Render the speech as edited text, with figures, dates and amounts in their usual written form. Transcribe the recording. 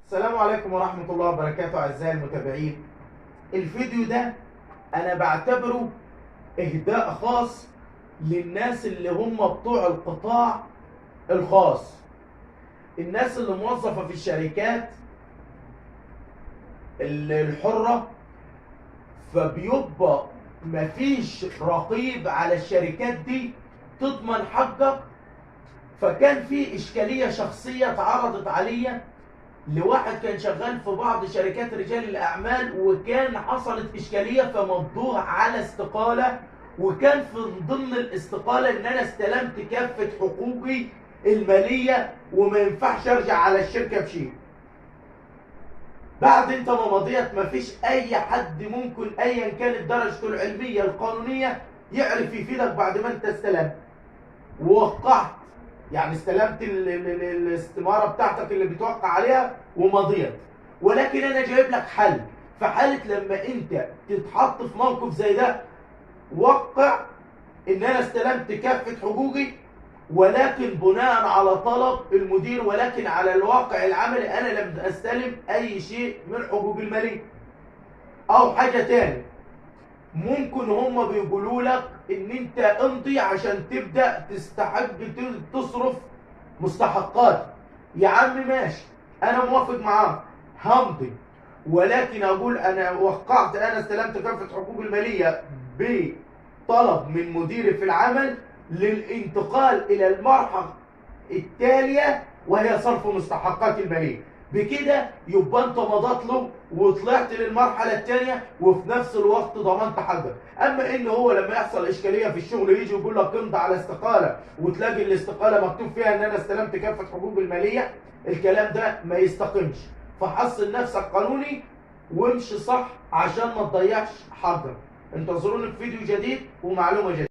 السلام عليكم ورحمة الله وبركاته أعزائي المتابعين. الفيديو ده أنا بعتبره إهداء خاص للناس اللي هم بتوع القطاع الخاص، الناس اللي موظفة في الشركات الحرة، فبيبقى مفيش رقيب على الشركات دي تضمن حقك. فكان في إشكالية شخصية اتعرضت عليا لواحد كان شغال في بعض شركات رجال الأعمال، وكان حصلت إشكالية فمضوه على استقالة، وكان في ضمن الاستقالة إن أنا استلمت كافة حقوقي المالية وما ينفعش أرجع على الشركة بشيء. بعد أنت ما مضيت مفيش أي حد ممكن أيا كانت درجته العلمية القانونية يعرف يفيدك بعد ما أنت استلمت ووقعت، يعني استلمت الاستمارة بتاعتك اللي بتوقع عليها ومضيت. ولكن انا جايب لك حل في حالة لما انت تتحط في موقف زي ده. وقع ان انا استلمت كافة حقوقي، ولكن بناء على طلب المدير، ولكن على الواقع العملي انا لم استلم اي شيء من حقوقي المالية. او حاجة تاني، ممكن هما بيقولوا لك ان انت امضي عشان تبدا تستحق تصرف مستحقات. يا عم ماشي، انا موافق معاك همضي، ولكن اقول انا وقعت، انا استلمت كافة حقوقي المالية بطلب من مديري في العمل للانتقال الى المرحلة التالية وهي صرف مستحقات المالية. بكده يبقى انت مضيت له وطلعت للمرحلة الثانية وفي نفس الوقت ضمنت حقك. اما ان هو لما يحصل اشكالية في الشغل يجي يقول لك امضي على استقالة، وتلاقي الاستقالة مكتوب فيها ان انا استلمت كافة حقوقي المالية، الكلام ده ما يستقيمش. فحصل نفسك قانوني وامشي صح عشان ما تضيعش حقك. انتظروني في فيديو جديد ومعلومه جديدة.